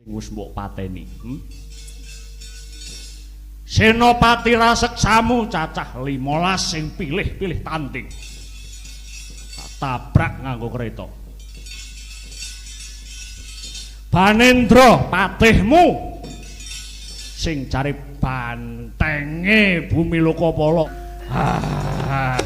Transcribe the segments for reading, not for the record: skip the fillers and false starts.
Wis mbok pateni. Senopati raseksamu cacah 15 sing pilih-pilih tanding. Tak tabrak nganggo kereta. Banendra patihmu sing jare bantenge Bumi Lokapala. Ah.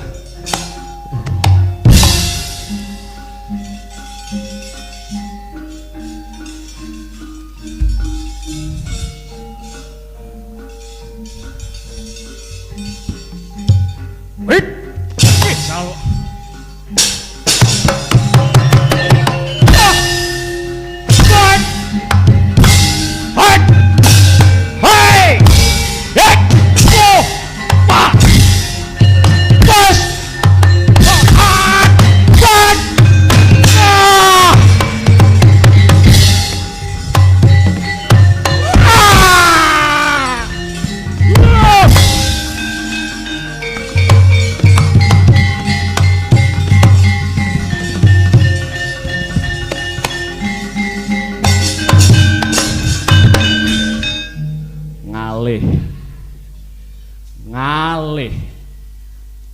Ngalih.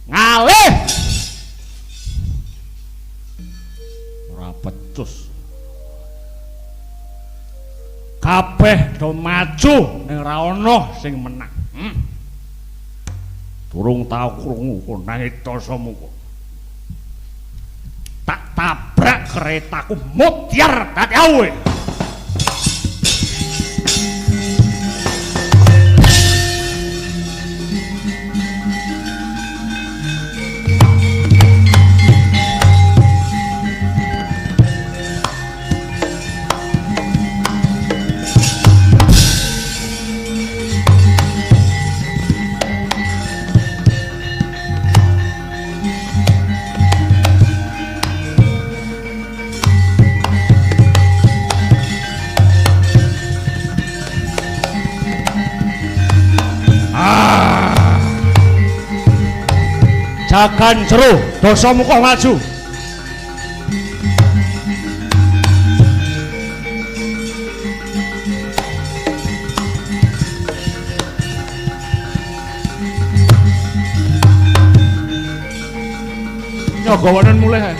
Ngalih. Ora pecus. Kabeh do maju ning ora ana sing menang. Durung tau krungu konange Dasamuka. Tak tabrak keretaku mutyar dadi awe. Jagan jero Dasamuka maju. Nyogawanen mulih ae.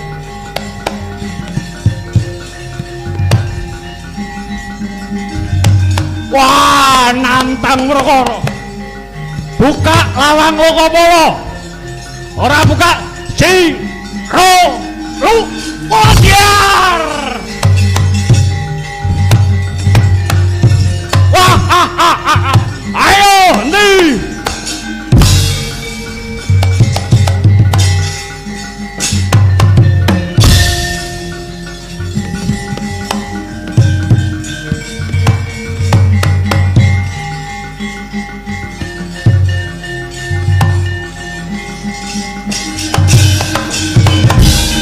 Wah, nantang perkara. Buka lawang Lokapala. Ora buka si ro lu wadiar. Wah, ha, ha, ha, ha. Ayo henti.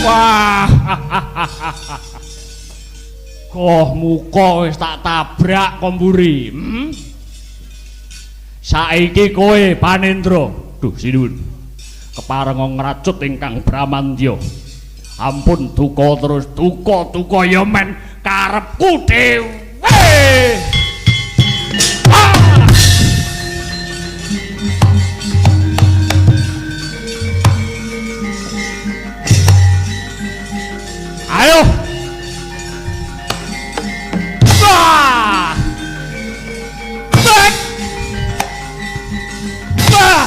Wah, koh muka wis tak tabrak ko mburi. Saiki kowe Panendra, duh sinuwun, keparenga ngracut ingkang Bramandya. Ampun duka terus duka-duka ya men karepku dhewe. Ayo. Wah. Bek. Wah.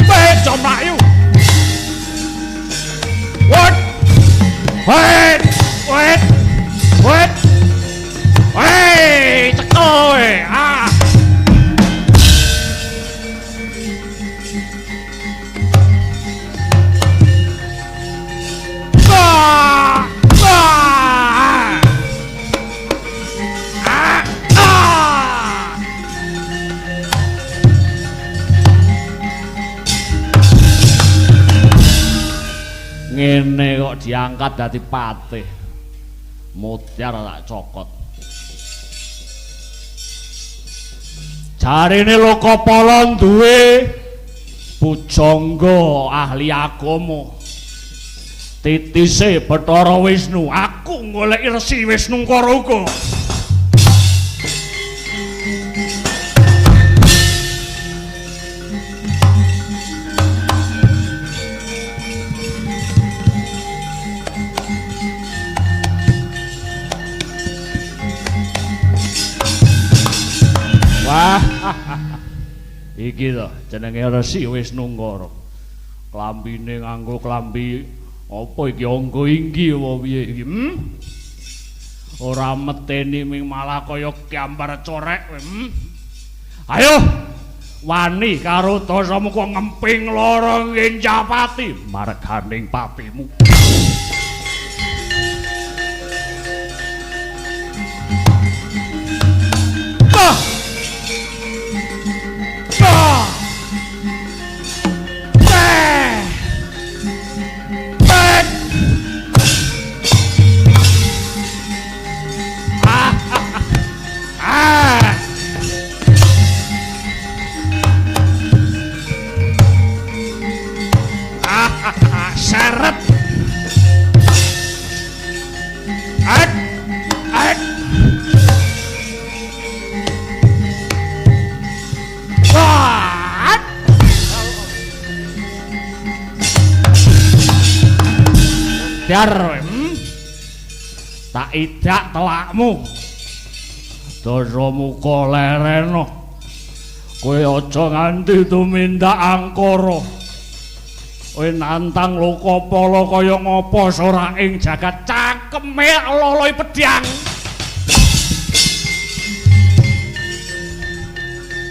Bek mlayu. What? Wait. Wait. Wait. Hei, cekel kowe. Ah. Ngene kok diangkat dadi patih. Mutyar tak cokot. Jarene Lokapala duwe pujangga ahli agama. Titise Bathara Wisnu, aku goleki Resi Wisnungkara uga. Wah, iki to jenenge Resi Wisnungkara. Klambine nganggo klambi apa iki angga inggi apa piye iki? Ora meteni ming malah kaya gambar corek kowe. Ayo wani karo Dasamuka ngemping lara ngenjapati marganing patimu. Seret. At. At. At. Dar, Tak idak telakmu. Dasamuka lereno. Kowe aja nganti tumindak angkara. Kowe nantang Lokapala kaya ngapa soraking jagat cangkeme loloi pedhang.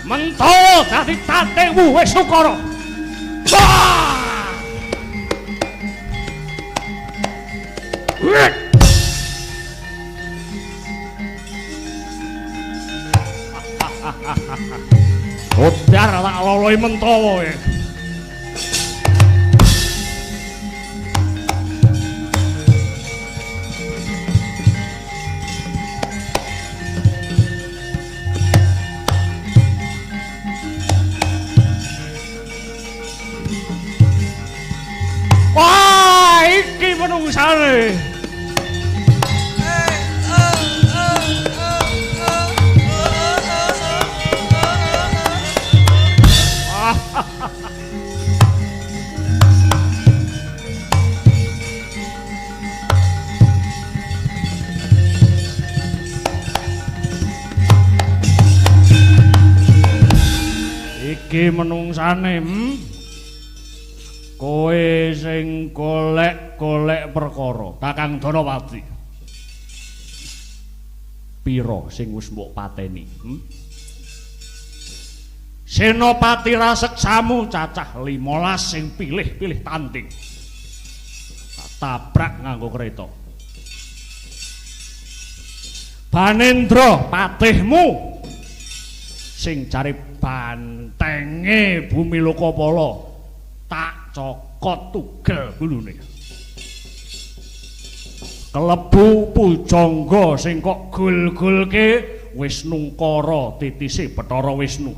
Mentolo dadi tatewu Wisnukara. Odar tak loloi mentawa kowe. Wah, iki menungsane. Iki menungsane, Kowe sing golek-golek perkara, Kakang Danapati. Pira sing wis mbok pateni? Senopati raseksamu cacah 15 sing pilih-pilih tanding. Tak tabrak nganggo kereta. Banendra patihmu sing cari bantenge bumi Lokapala tak cokot tugel gulune. Kelebu pujangga sing kok gul-gulke Wisnungkara titise Bathara Wisnu.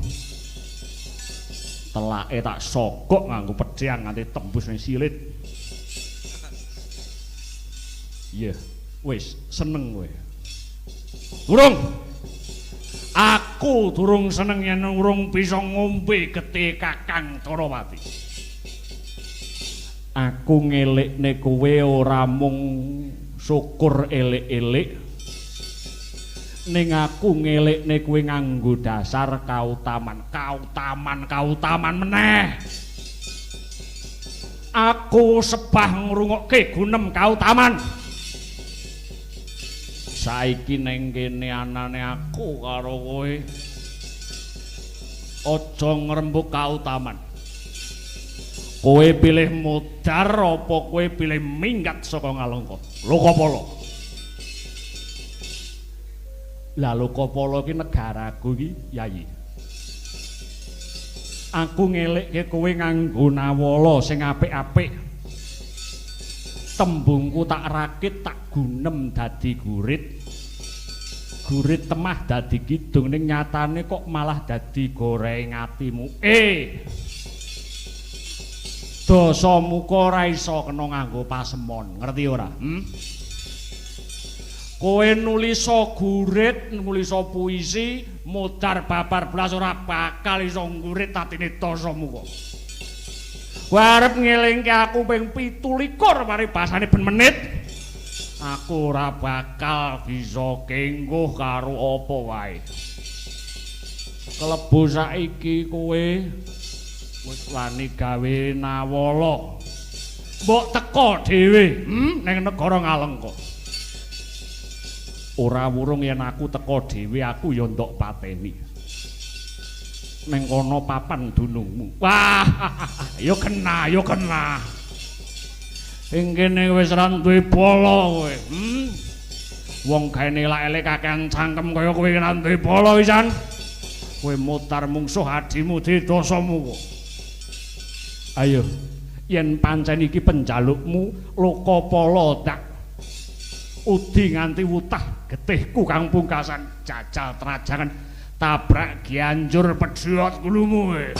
Telake tak sogok nganggo pedhang nganti tembus ning silit. Iya, wis seneng kowe. Durung. Aku durung seneng yen urung bisa ngombe getih Kakang Danapati. Aku ngelikne kowe ora mung syukur elik-elik, ning aku ngelikne kowe nganggo dasar kautaman, kautaman, kautaman meneh. Aku sebah ngrungokke gunem kautaman. Saiki ning kene anane aku karo kowe aja ngrembug kautaman. Kowe pilih modar apa kowe pilih minggat saka Ngalengka? Lokapala. Lah Lokapala iki negaraku iki, Yayi. Aku ngelikke kowe nganggo nawala sing apik-apik. Tembungku tak rakit tak gunem dadi gurit. Gurit temah dadi kidung, ning nyatane kok malah dadi goreng atimu. Dasamuka ora iso kena nganggo pasemon, ngerti ora? Kowe nulisa gurit, nulisa puisi, modar babar blas ora bakal iso nggurit atine Dasamuka. Kowe arep ngelingke aku ping 27 paribasane ben menit. Aku ora bakal bisa kengguh karo apa wae. Kelebu saiki kowe wis wani gawe nawala. Mbok teka dhewe, ning negara Ngalengka. Ora wurung yen aku teka dhewe aku ya ndok pateni. Ning kono papan dunungmu. Wah, ya kena, ya kena. Ing kene wis ra duwe bala kowe. Wong gaene elek-elek kakean cangkem kaya kowe ra duwe bala wisan. Kowe mutar mungsuh adimu didasamuka. Ayo, yen pancen iki penjalukmu lokapala tak udi nganti wutah getihku kang pungkasan jajal trajangan tabrak gianjur pedhot gulumu kowe.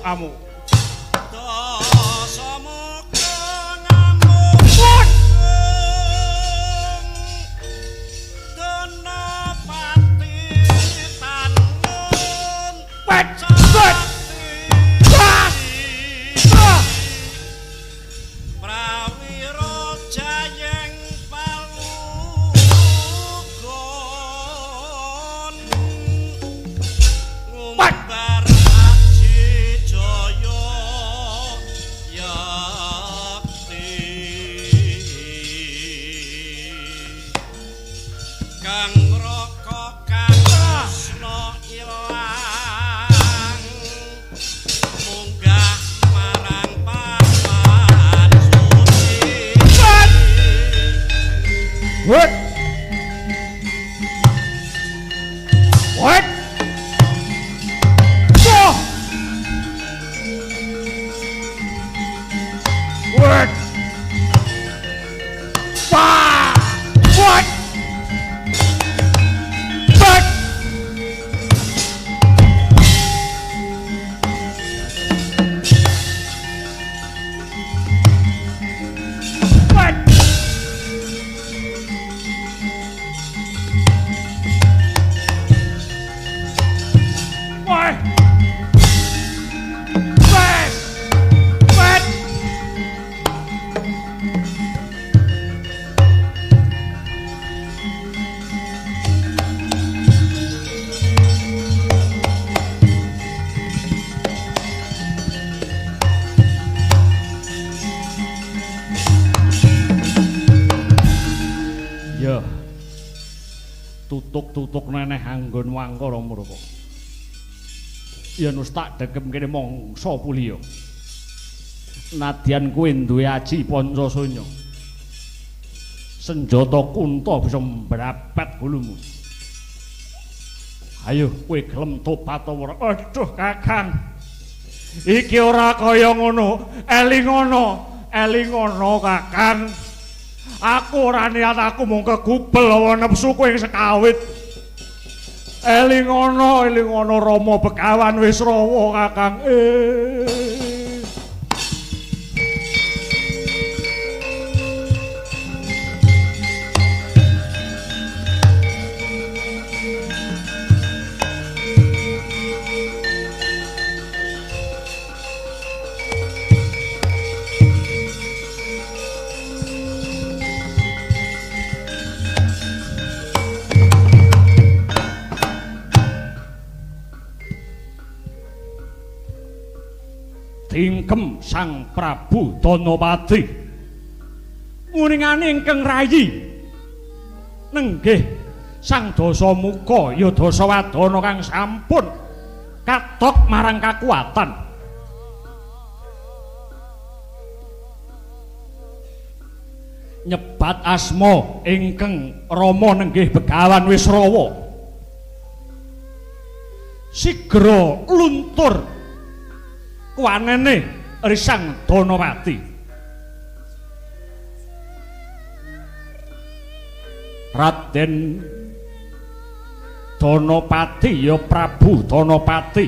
Kamu. Dasamuka ngamuk Danapati tanun Prawira jayeng palugon ngumbar What? What? Oh! What? Wah! What? What? What? Tutuk-tutuk neneh anggon wangkara murka. Yen wis tak degem kene mangsa puliya. Nadyan kowe duwe aji pancasanya. Senjata kunta bisa mbrapet gulumu. Ayo kowe gelem tobat ora? Aduh Kakang. Iki ora kaya ngono. Elingono, elingono Kakang. Aku ora niat, aku mung kegubel hawa nepsuku ing sekawit. Elingono, elingono Rama Begawan Wisrawa Kakang. Dingkem Sang Prabu Danapati nguningane ingkang rayi nenggih Sang Dasamuka ya Dasawadana kang sampun katok marang kakuatan. Nyebat asma ingkang Rama nenggih Begawan Wisrawa sigra luntur kuwanene Risang Danapati. Raden Danapati ya Prabu Danapati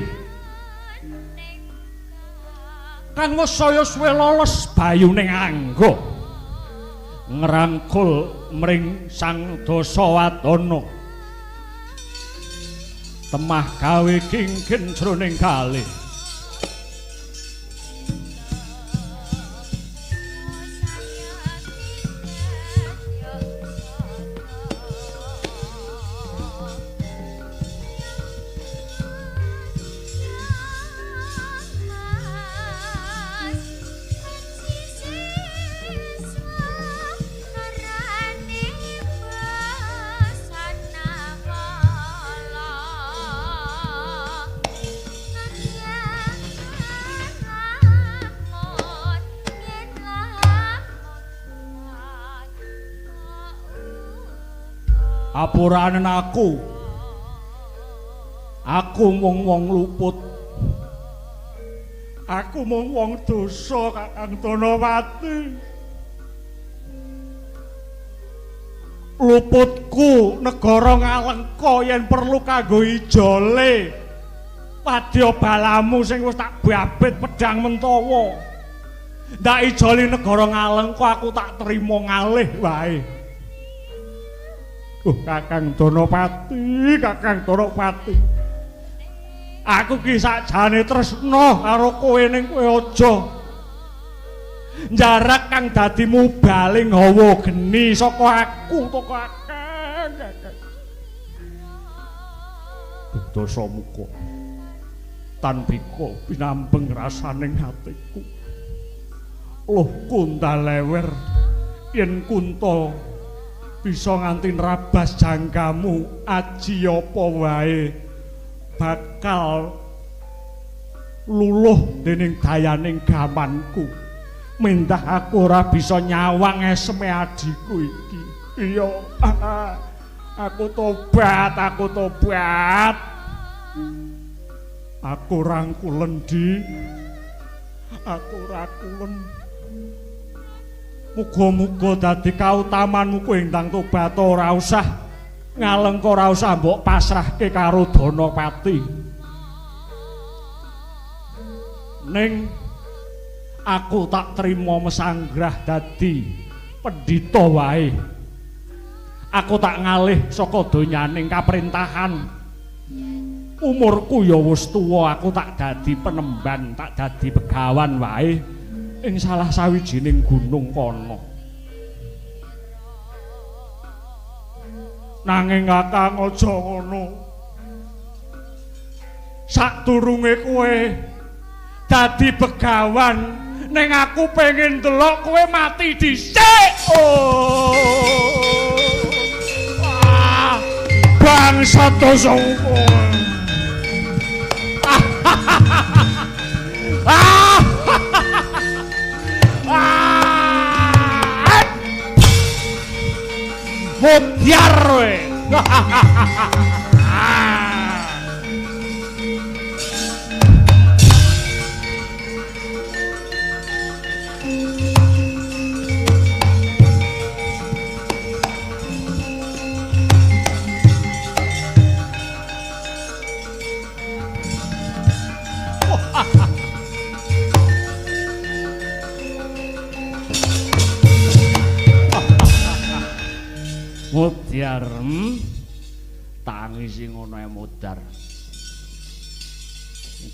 kang wis saya suwe lolos bayuning angga ngrangkul mring Sang Dasawadana temah gawe kingkin jroning kalih. Apuranen aku. Aku mung wong luput. Aku mung wong dosa Kakang Danapati. Luputku negara Ngalengka yen perlu kanggo ijole wadya balamu sing wis tak babit pedhang mentawa. Ndak ijoli negara Ngalengka aku tak terima ngalih wae. Oh, Kakang Danapati, Kakang Danapati. Aku ki sakjane tresna karo kowe ning kowe aja njarak kang dadi mubaling hawa geni saka aku toko Kakang. Dasamuka tanbika pinambeng rasaning atiku. Luh kundalewer yen kunta bisa nganti nrabas jangkamu aji apa wae bakal luluh dening dayaning gamanku. Mendah aku ora bisa nyawang eseme adhiku iki. Iya, aku tobat, aku tobat. Aku rangkulen di, aku rangkulen. Muga-muga dadi kautamanmu kowe ndang tobat ora usah ngalengka, ora usah mbok pasrahke karo Danapati. Ning aku tak trima mesanggrah dadi pendhita wae. Aku tak ngalih saka donyaning kaprintahan. Umurku ya wis tuwa, aku tak dadi penemban, tak dadi begawan wae ing salah sawijining gunung kono. Nanging Kakang aja ngono. Sadurunge kowe dadi begawan, ning aku pengen delok kowe mati dhisik. Oh. Wah, bangsa dosaku. Modyar kowe. Mudyar. Tangisi ngono ae mudar.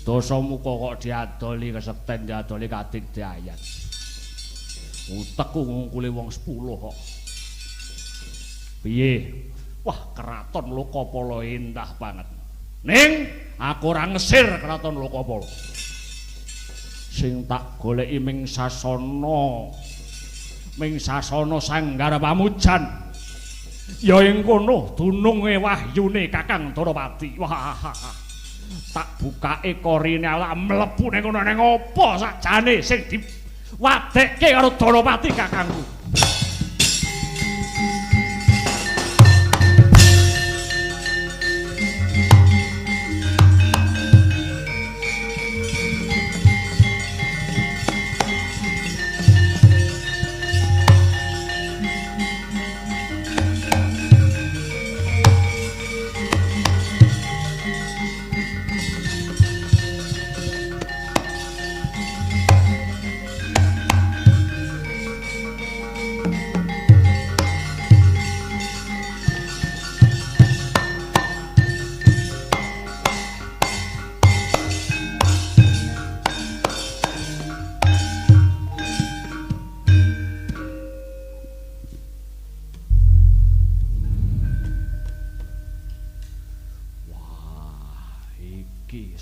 Dasamuka kok diadoli kesekten, diadoli kadigdayan. Utekku ngungkuli wong 10 kok. Piye? Wah, keraton Lokapala indah banget. Ning aku ora ngesir keraton Lokapala. Sing tak goleki ming sasana. Ming sasana Sanggar Pamujan. Ya ing kono dununge wahyune Kakang Danapati. Wah. Tak bukake korine awak mlebu ning kono ning apa sakjane sing diwadekke karo Danapati kakangku.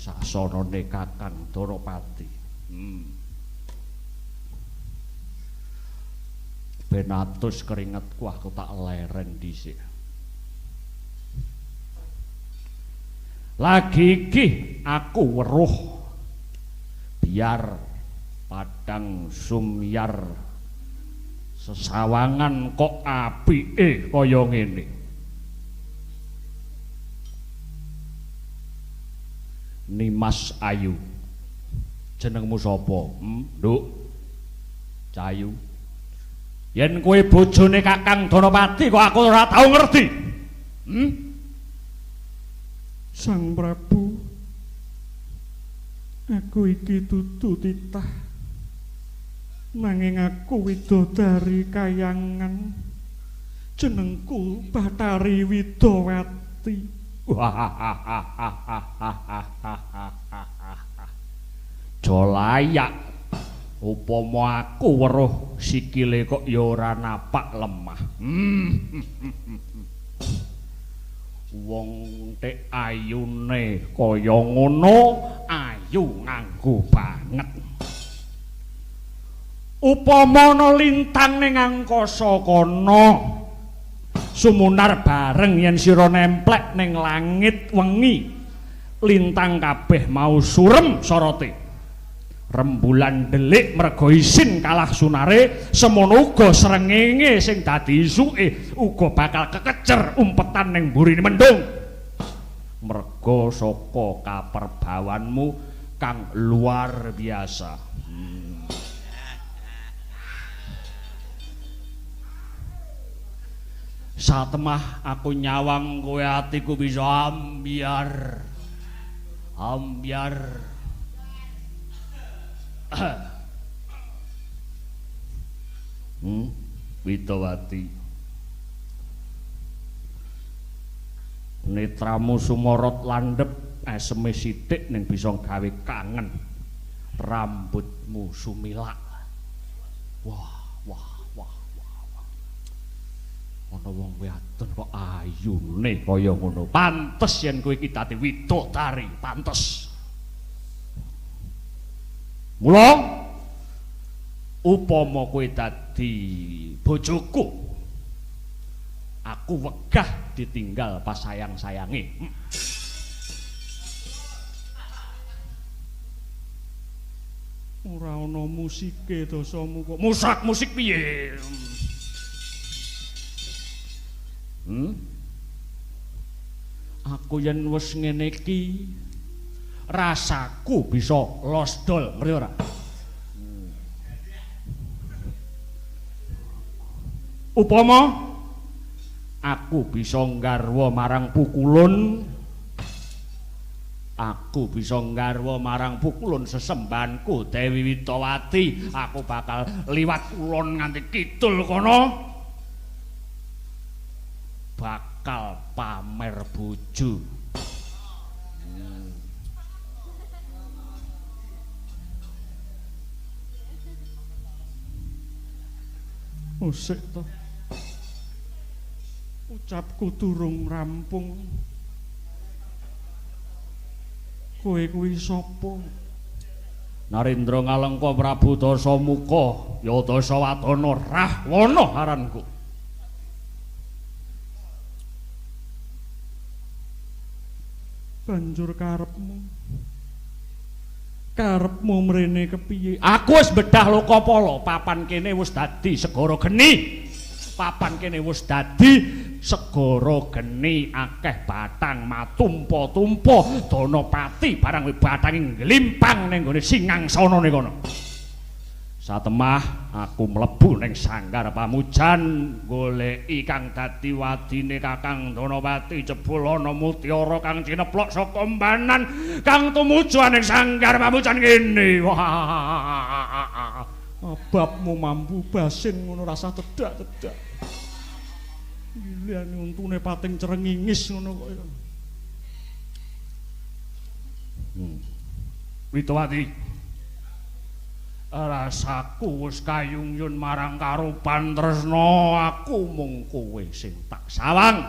Sasanane Kakang Danapati. Ben atus keringetku aku tak leren dhisik. Lagi iki aku weruh biar padang sumyar sesawangan kok apike kaya ngene. Nimas Ayu. Jenengmu sapa? Nduk. Cayu. Yen kowe bojone Kakang Danapati kok aku ora tau ngerti. Sang Prabu, aku iki dudu titah. Nanging aku widodari kayangan. Jenengku Bathari Widowati. Jolayak upama aku weruh sikile kok ya ora napak lemah. Wong tek ayune kaya ngono, ayu nganggo banget. Upama ana lintang ning angkasa kono sumunar bareng yen sira nemplek ning langit wengi, lintang kabeh mau surem sorote. Rembulan delik merga isin kalah sunare, semono uga srengenge sing dadi isuke uga bakal kekecer umpetan ning mburine mendung. Merga saka kaperbawanmu kang luar biasa. Satemah aku nyawang kowe atiku bisa ambyar. Ambyar. Widowati. Netramu sumorot landhep, eseme sithik ning bisa gawe kangen. Rambutmu sumilak. Wah, wah, wah, wah, wah. Ana wong wadon kok ayune kaya ngono. Pantes yen kowe iki dadi widodari, pantes. Mula upama kowe dadi bojoku, aku wegah ditinggal pas sayang-sayange. Ora ana musike dosamu kok. Musak musik piye? Aku yen wis ngene iki rasaku bisa losdol, ngerti ora? Upama aku bisa nggarwa marang pukulun, aku bisa nggarwa marang pukulun sesembahanku Dewi Widowati, aku bakal liwat kulon nganti kidul kono. bakal pamer bojo. Musik to. Ucapku durung rampung. Kowe kuwi sapa? Narendra Ngalengka Prabu Dasamuka ya Dasawadana Rahwana aranku. Banjur karepmu. Karepmu mrene kepiye? Aku wis bedah Lokapala, papan kene wis dadi segara geni. Papan kene wis dadi segara geni, akeh batang matumpa-tumpa Danapati barang kuwi batange ngglimpang ning gone singangsana ning kono. Satemah aku mlebu ning sanggar pamujan goleki kang dadi wadine Kakang Danapati jebul ana mutiara kang cineplok saka mbanan kang tumuju ning sanggar pamujan kene. Wah, babmu mambu basin ngono rasa tedak-tedak. Gilian untune pating cerengingis ngono kok. Witowati, rasaku wis kayungyun marang karupan tresna, aku mung kowe sing tak sawang,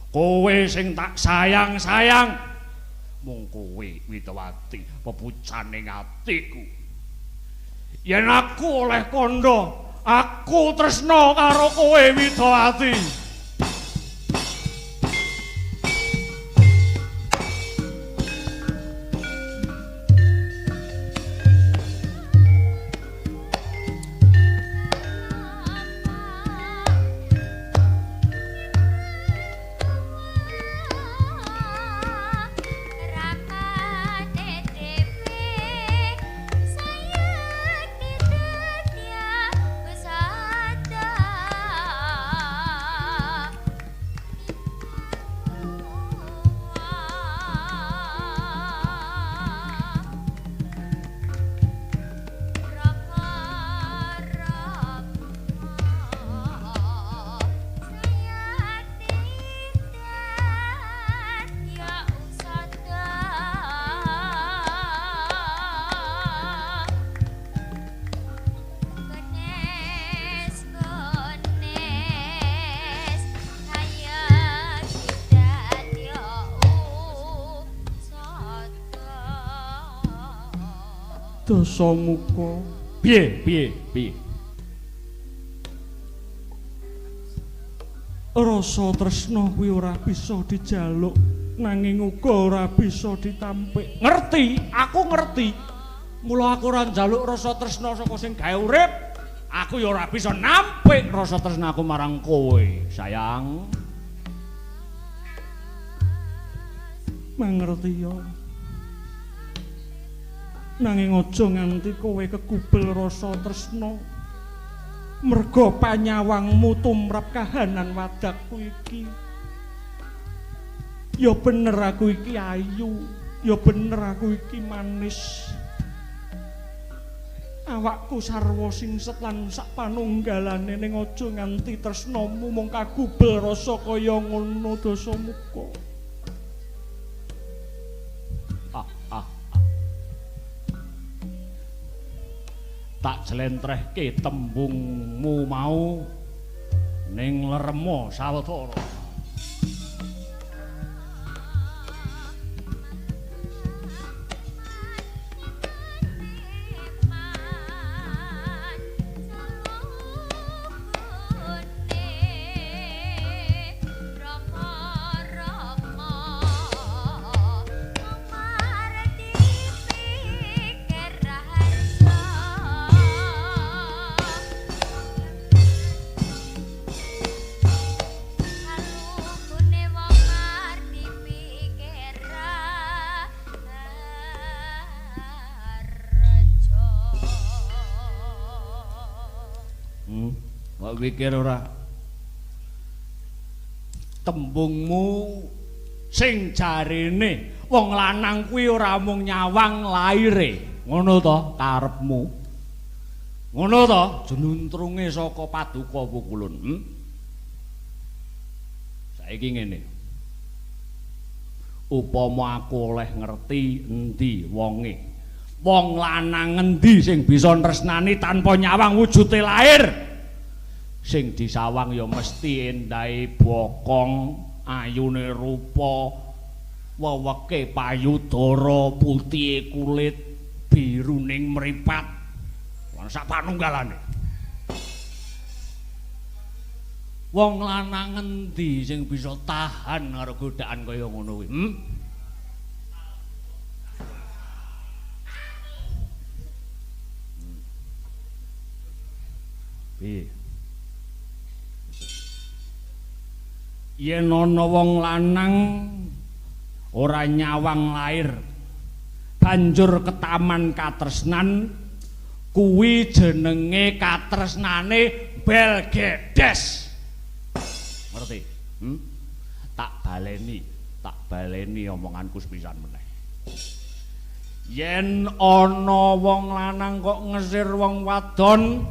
kowe sing tak sayang-sayang, mung kowe Witowati pepucane atiku. Yen aku oleh kandha, aku tresna karo kowe Witowati. Dasamuka piye piye piye? Rasa tresna kuwi ora bisa dijaluk nanging uga ora bisa ditampik. Ngerti, aku ngerti. Mula aku ora njaluk rasa tresna saka sing gawe urip. Aku ya ora bisa nampik rasa tresnaku marang kowe, sayang. Mangerti ya. Nanging aja nganti kowe kegubel rasa tresna. Merga panyawangmu tumrap kahanan wadakku iki. Ya bener aku iki ayu, ya bener aku iki manis. Awakku sarwa singset lan sak panunggalane ning aja nganti tresnamu mung kagubel rasa kaya ngono Dasamuka. Tak jlentrehke tembungmu mau ning leremo sawetara. Pikir ora tembungmu sing jarene wong lanang kuwi ora mung nyawang laire, ngono to karepmu, ngono to jununtrunge saka paduka pukulun. Saiki ngene. Upama aku oleh ngerti endi wonge. Wong lanang endi sing bisa tresnani tanpa nyawang wujude lair? Sing disawang ya mesti endahe bokong, ayune rupa, weweke payudara, putihe kulit, biruning mripat. Lan sak panunggalane. Wong lanang endi sing bisa tahan karo godaan kaya ngono kuwi? Hmm? Piye? Yen ana wong lanang ora nyawang lair, banjur ketaman katresnan, kuwi jenenge katresnane Belgedes. Ngerti? Hmm? Tak baleni omonganku sepisan meneh. Yen ana wong lanang kok ngesir wong wadon,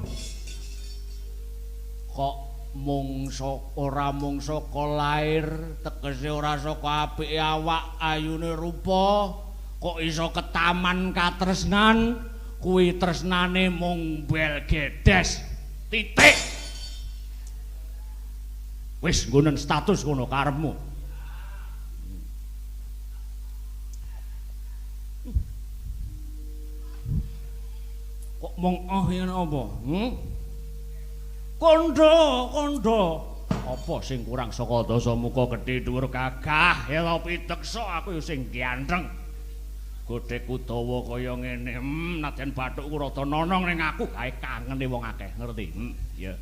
kok mung ora mung saka lair, tegese ora saka apike awak, ayune rupa, kok iso ketaman katresnan, kuwi tresnane mung Belgedes. Titik. Wis nggonen status ngono karepmu. Kok mung oh yen apa? Hmm? Kandha, kandha. Apa sing kurang saka Dasamuka gedhe dhuwur gagah, ela piteksa aku ya sing ganteng. Godhekku dawa kaya ngene, nadyan bathukku rada nonong ning aku gawe kangene wong akeh, ngerti? Ya.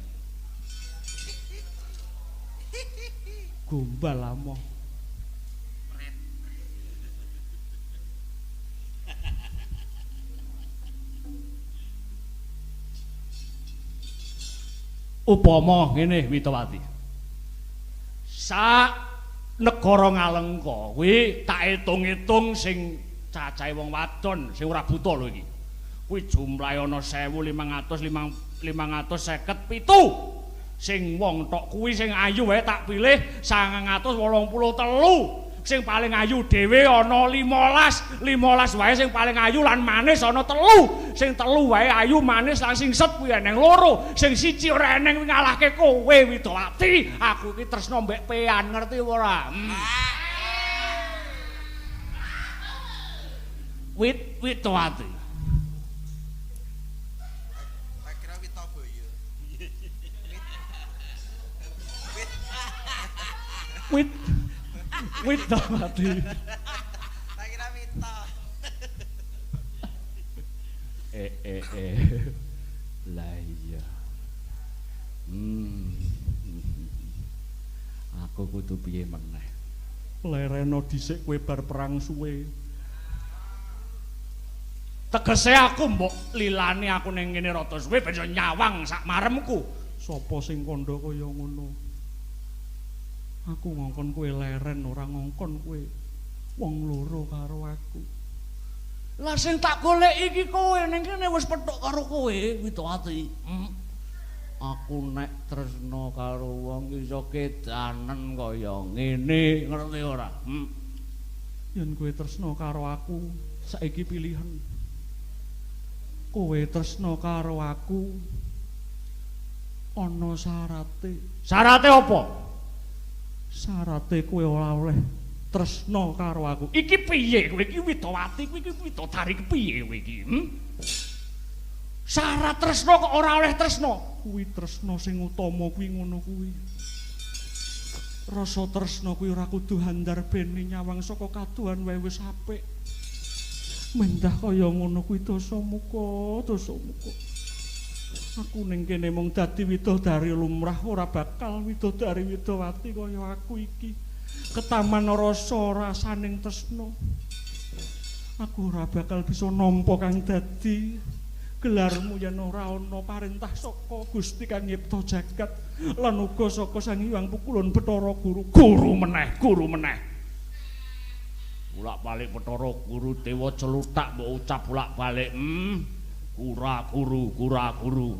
Gombal amoh. Upama ngene Witowati. Sak negara Ngalengka kuwi tak etung-etung sing cacahe wong wadon sing ora buta lho iki. Kuwi jumlahe ana 1557. Sing wong tok kuwi sing ayu wae tak pilih 983. Sing paling ayu dhewe ana 15, 15 wae sing paling ayu lan manis ana 3. Sing 3 wae ayu manis lan sing set kuwi eneng 2. Sing 1 ora eneng kuwi ngalahke kowe Widowati. Aku iki tresna mbek pean, ngerti ora? Widowati. Widowati. Tak kira Wito. Lah iya. Aku kudu piye meneh? Lereno dhisik kowe bar perang suwe. Tegese aku mbok lilane aku ning ngene rada suwe ben iso nyawang sak maremku. Sapa sing kandha kaya ngono? Aku ngongkon kowe leren, ora ngongkon kowe wong loro karo aku. Lah sing tak golek iki kowe ning kene wis petuk karo kowe, Widowati. Aku nek tresna karo wong iso kedanen kaya ngene, ngerti ora? Yen kowe tresna karo aku, saiki pilihan. Kowe tresna karo aku ana syarate. Syarate apa? Syarate kowe ora oleh tresna karo aku. Iki piye kowe iki Widowati, kowe iki widodari piye kowe iki? Syarat tresna kok ora oleh tresna? Kuwi tresna sing utama kuwi ngono kuwi. Rasa tresna kuwi ora kudu handarbene nyawang saka kaduhan wae wis apik. Mendah kaya ngono kuwi Dasamuka, Dasamuka. Aku ning kene mung dadi widodari lumrah, ora bakal widodari Widowati kaya aku iki. Ketaman rasa rasaning tresna. Aku ora bakal bisa nampa kang dadi gelarmu yen ora ana parentah saka Gusti kang nyipta jagat lan uga saka Sang Hyang Pukulun Bathara Guru. Guru meneh, guru meneh. Bolak-balik Bathara Guru dewa celutak mbok ucap bolak-balik. Kura guru, kura guru.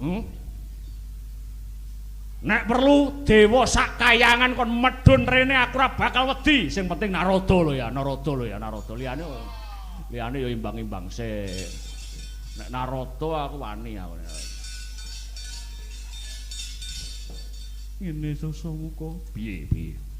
Nek perlu dewa sak kayangan kon medhun rene aku ora bakal wedi. Sing penting Narada lho ya, Narada lho ya, Narada. Liyane liyane ya imbang-imbang sik. Nek Narada aku wani aku. Ngene Dasamuka. Piye piye?